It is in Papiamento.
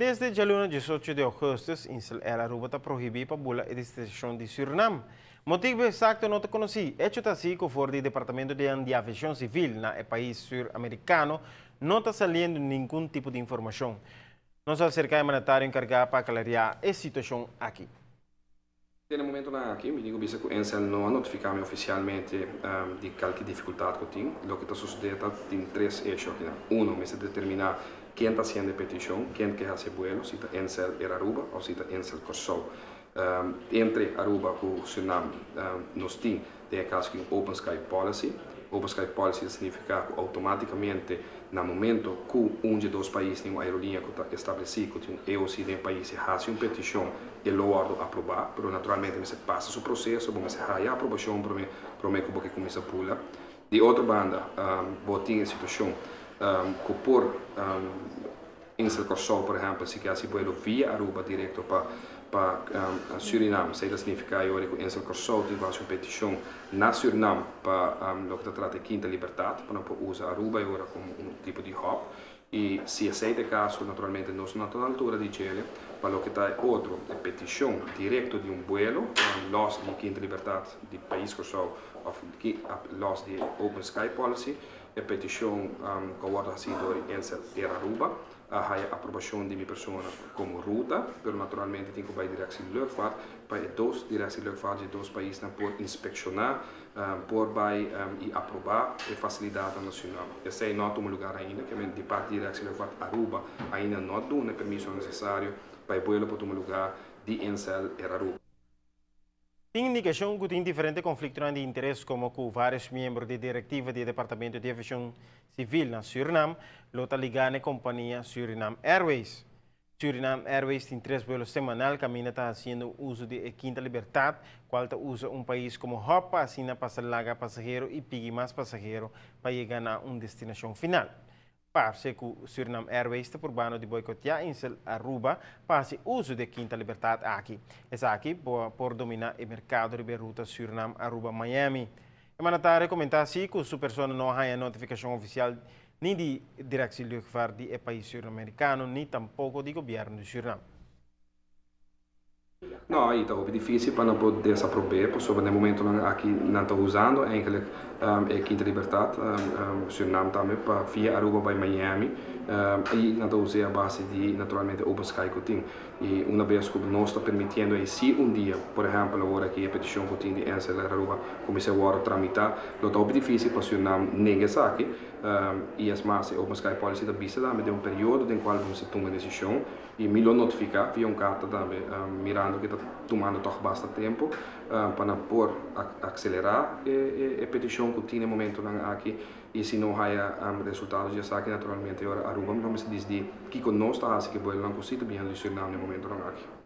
Desde djaluna 18 di ougùstùs, Insel Air Aruba ta prohibí pa bula e destinashon di Surinam. Motibu eksakto no ta konosí. Echo ta así ku for di Departamento di Aviashon Sivil na e pais sur-amerikano no ta saliendo ningun tipo di informashon. Nos a aserká e mandatario enkargá pa aklariá e situashon aki. Te na momentonan aki, mi tin ku bisa ku Ensel no a notifiká mi ofisialmente di kalke difikultat ku tin. Loke ta sosodé ta tin tres esho akinan. Uno, mester determiná ken ta hasiendo e petishon, ken ke hasi e buelo, si ta Ensel Air Aruba òf si ta Ensel Kòrsou. Entre Aruba ku Surinam nos tin den e kaso aki un open sky policy. Open sky policy ta signifiká ku outomátikamente na momento ku un dje dos pais tin un aerolínea ku ta establesí ku tin un EOC den e pais i hasi un petishon e lo wòrdu aprobá, pero naturalmente mester pasa su proseso, bo mester haya aprobashon promé promé ku bo ke kuminsá bula. Di otro banda bo tin e situashon ku por Insel Kòrsou, por ehèmpel, si ke hasi buelo via Aruba direkto pa pa Surinam, esei ta signifiká e ora ku Insel Kòrsou tin ku hasi un petishon na Surinam pa loke ta trata e Kinta Libertat, pa nan por usa Aruba e ora komo un tipo di hub. I si esei ta e kaso, naturalmente nos no ta na altura di djele pa loke ta e otro, e petishon direkto di un buelo lòs di Kinta Libertat di pais Kòrsou òf lòs di e Open Sky Policy. E petishon ku a wòrdu hasí dor di Ensel Air Aruba a haya aprobashon di mi persona komo ruta, pero naturalmente tin ku bai Directie Luchtvaart pa e dos Directie Luchtvaart di e dos paisnan por inspekshoná, por bai i aprobá e fasilidatnan na Surinam. Esei no a tuma lugar ainda, ke men di parti di Directie Luchtvaart Aruba ainda no a duna e permisonan nesesario pa e buelo por tuma lugar di Ensel Air Aruba. Tin indikashon ku tin diferente konfliktonan di interes komo ku vários miembro di direktiva di e Departamento di Aviashon Sivil na Surinam lo ta ligá na e kompania Surinam Airways. Surinam Airways tin tres buelo semanal kaminda ta hasiendo uso di e Kinta Libertad, kual ta usa un pais komo hub pa asina pasa laga pasahero i pigi mas pasahero pa yega na un destinashon final. Parse ku Surinam Airways ta purbando di boikoteá Insel Aruba pa hasi uso di e Kinta Libertad aki. Esaki por dominá e merkado riba e ruta Surinam-Aruba-Miami. E mandatario a komentá si ku su persona no a haña notifikashon ofisial ni di Directie Luchtvaart di e pais Surinamerikano ni tampoko di gobièrnu di Surinam. No, i ta hopi difísil pa nan por desaprob'é, pasobra na e momentonan aki nan ta usando eigenlijk e Kinta Libertad, Surinam tambe, pa via Aruba bai Miami, i nan ta us'é a base di naturalmente open sky ku tin. I una bes ku nos ta permitiendo ei si un dia, por ehèmpel awor aki e petishon ku tin di NCLR Aruba kuminsá wòrdu tramitá, lo ta hopi difísil pa Surinam nenga esaki, i es mas e open sky policy ta bisa tambe den un periodo den kual bo mester tuma e desishon. I mi lo notifiká via un karta tambe, mirando ku e ta tumando tòg basta tempu pa nan por akselerá e petishon ku tin e momentunan aki. I si no haya resultado di esaki, naturalmente ora Aruba lo mester disidí kiko nos ta hasi ku e buelonan ku si ta biniendo di Surinam na e momentunan aki.